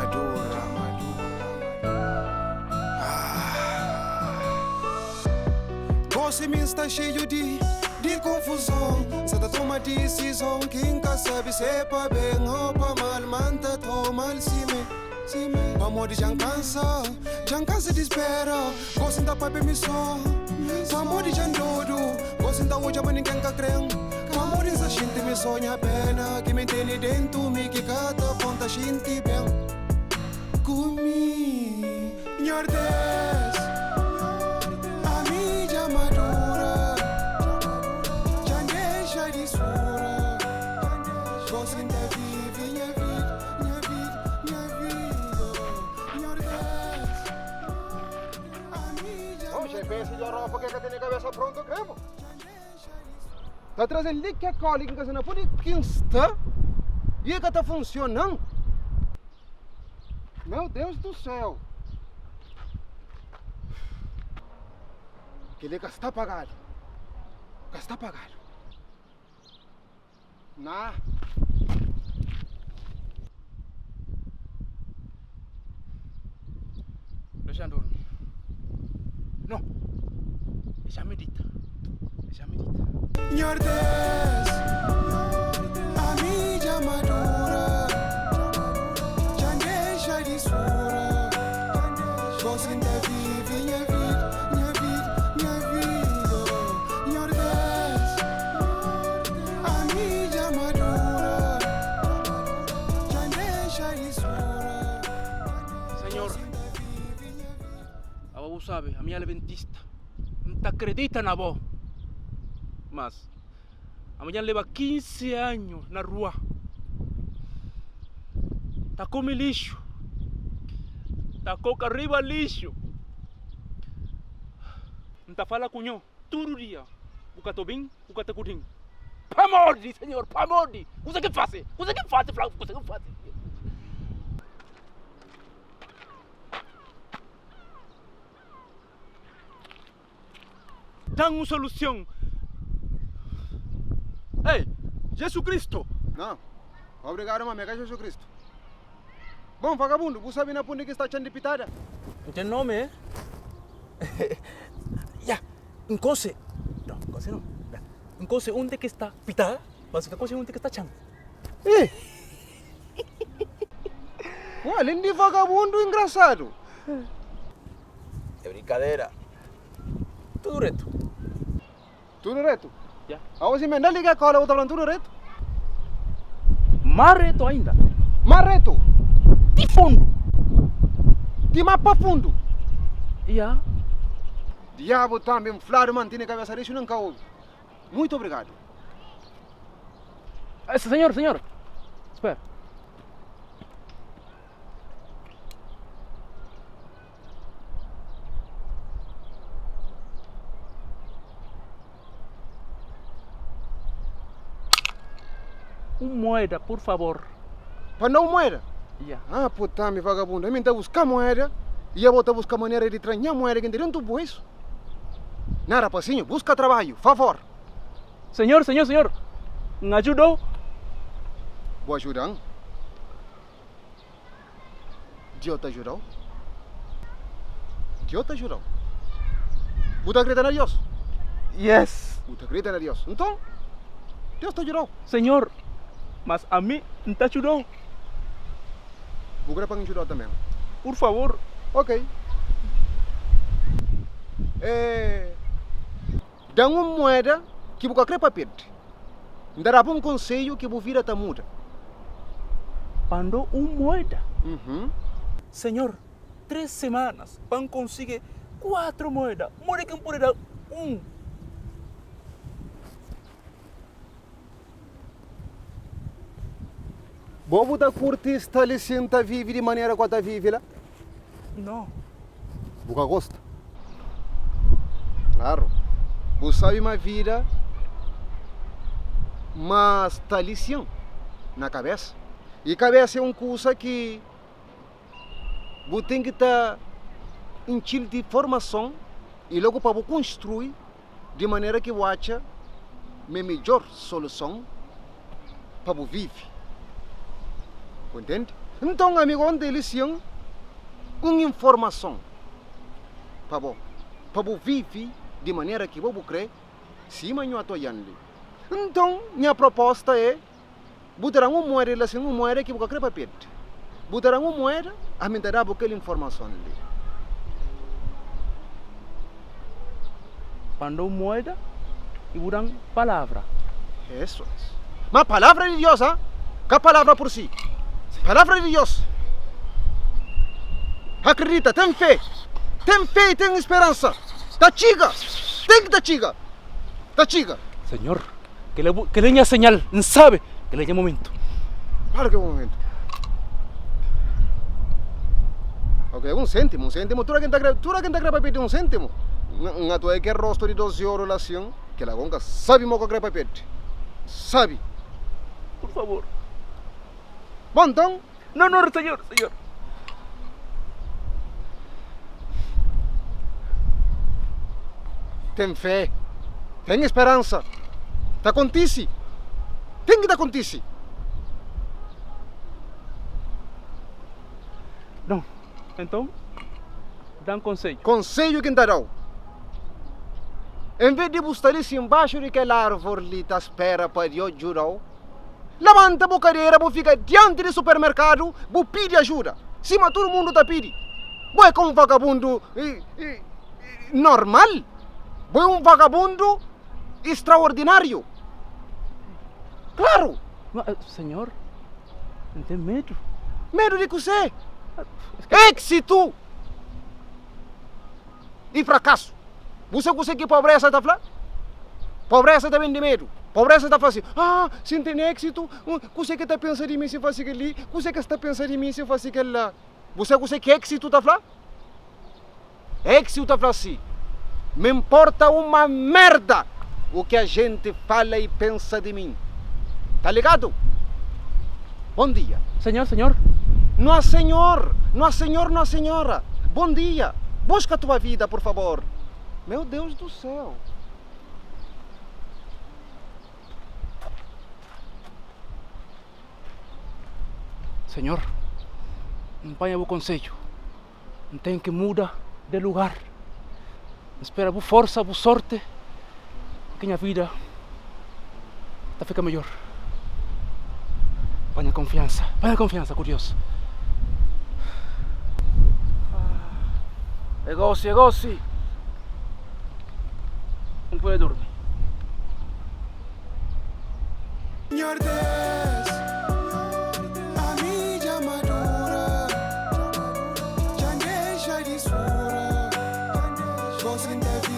madura. Gosi mi sta xeiu di di konfuzon N sa ta toma disizon ki N ka sabe se é pa ben ô pa mal Ma N ta toma-l simé, simé Pamodi dja N kansa, dja N kansa di spera Gosi N ta papia mi sô Pamodi dja N dodu Gosi N ta odja ma ningen ka kre-m Pamodi N sa xinti mi sô Nha pena ki mi N tene dentu mi ki ka ta pô-m ta xinti ben Ku mi, Nhordes, ami dja madura, dja N dexa di sura. Gosi N ta vive nha vida, nha vida, nha vida. Nhordes, ami dja Bom, madura. GPS de Europa que ka tene cabeça pronto cremo. Ta trazen li ke koli ki N ka sa na pudi ki N sta i e ka ta funsionan. Meu Deus do céu! Keli ka sta pagadu. Ka sta pagadu. Na. Dexa-m durmi. No, dexa-m medita. Dexa-m medita. Nhordes, ami dja madura, dja N dexa di sura. Gosi N ta vive nha vida, nha vida, nha vida. Nhordes, ami dja madura, dja N dexa di sura. Senhor, abo bu sabe, ami é adventista, N ta kredita na bo. Mas, ami dja N leba 15 anhu na rua, ta kume lixu, ta koka riba lixu. N ta fala ku nho tudu dia, bu ka ta obin, bu ka ta kudin. Pamodi, Senhor, pamodi? Kuza ki N fase? Kuza ki N fase? Fla, kuza ki N fase? Dan un soluson. Ei, Jesu Kristu! Não. Obrigado, mame, ka Jesus Cristo. Bom, vagabundo, bu sabe na pundi ki sta txan di pitada? N ten nome, eh? Ya, N konse. No, N konse no. Ya, N konse unde ki sta pitada, mas N ka konse unde ki sta txan. Ih! Ué, alén di vagabundu, engrasadu. É brinkadera. Tudu retu. Tudu retu? Ya. Aos i menda liga kola bu ta flan tudu retu? Más retu ainda. Más retu? Ti fundu. Ti más pa fundu? Ya. Diabu tambi N fladu ma N tene kabesa rixu nen ka obi. Muitu obrigadu. Senhor, senhor. Spera. Un moeda, por favor. Pa N da un moeda? Ya. Ah, putami, vagabundo. Ami N ta buska moeda i abo ta buska manera di tra nha moeda ki N ten dentu bolsu. Na, rapasinhu, buska trabadju, favor. Senhor, senhor, senhor, N ajudau. Bu ajuda-m? Deus ta ajudau. Deus ta ajudau. Bu ta akrita na Deus? Yes. Bu ta akrita na Deus. Nton, Deus ta ajudau. Senhor, mas ami N ta ajudau. Bu kre pa N ajudau tanbe? Pur favor. Ok. E Dan un mueda ki bu ka kre pa pirdi. N ta da-bu un konsedju ki bu vida ta muda. Pa N da-u un mueda? Senhor, tres semanas pa N konsigi kuatru mueda. Modi ki N pudi da un? Bo bu ta kurti sta li sin ta vivi di manera ku ta vivi la? No. Bu ka gosta? Klaru. Bu sabi ma vida ma sta li sin na kabesa. I kabesa é un kusa ki bu ten ki ta intxil di formason i logu pa bu konstrui di manera ki bu atxa ma é midjór soluson pa bu vive. Bu ntende? Nton, ami gosi li sin un informason pa bo, pa bu vive di manera ki bo bu kre, sima nhu atoian li. Nton, nha proposta é, bu ta dan un moeda li sin, un moeda ki bu ka kre pa perde. Bu ta dan un moeda, ami N ta da-bu kel informason li. Pa N da-u moeda i bu da-m palavra. Eso es. Ma palavra di Dios, ha? Ka palavra pur si. Palavra di Dios. Akredita, ten fe. Ten fe i ten speransa. Ta txiga. Ten ki ta txiga. Ta txiga. Senhor, kel-la é nha sinal. N sabe kel-la é nha momentu. Klaru ki é bu momentu. Ok, un séntimu, un séntimu. Tudu algen ta kre, tudu algen ta kre pa pidi un séntimu. N atua é kel rostu di 12 oru la sin, kel-la go N ka sabe ma ku kre pa pidi. Sabe. Pur favor. Bon, nton. No, no, senhor, senhor. Ten fé, ten speransa. Ta kontise. Ten ki ta kontise. Bon, enton, da-m konsedju. Konsedju ki N ta da-u, envês di bu sta li sin baxu di kel árvori li ta spera pa Dios djuda-u, Labanta bu kadera bu fika dianti di supermerkadu bu pidi ajuda sima tudu mundu ta pidi. Bo é ka un vagabundu normal, bo é un vagabundu istraordinariu. Klaru! Ma, senhor, N ten medu. Medu di kuzê? Éksitu i frakasu. Bu sabe kuzê ki pobreza ta fla? Pobreza ta ben di medu. Pobreza ta fla si, Ah, si N ten éksitu, kuzê ki ta pensa di mi si N fase kel-li? Kuzê ki es ta pensa di mi si N fase kel-la? Bu sabe kuzê ki éksitu ta fla? Éksitu ta fla si, Me nporta uma merda u ki a jenti fala i pensa di mi. Ta ligadu? Bon dia. Senhor, senhor. No há senhor, no há senhor, no há senhora. Bom dia. Busca a tua vida, por favor. Meu Deus do céu. Senhor, N panha bu konsedju. N ten ki muda de lugar. N spera bu forsa, bu sorte, ki nha vida ta fika midjor. Panha konfiansa, panha konfiansa ku Deus. É gosi, é gosi. N pode durmi. Nhordés, ami dja madura, dja N dexa di sura, gosi N ta.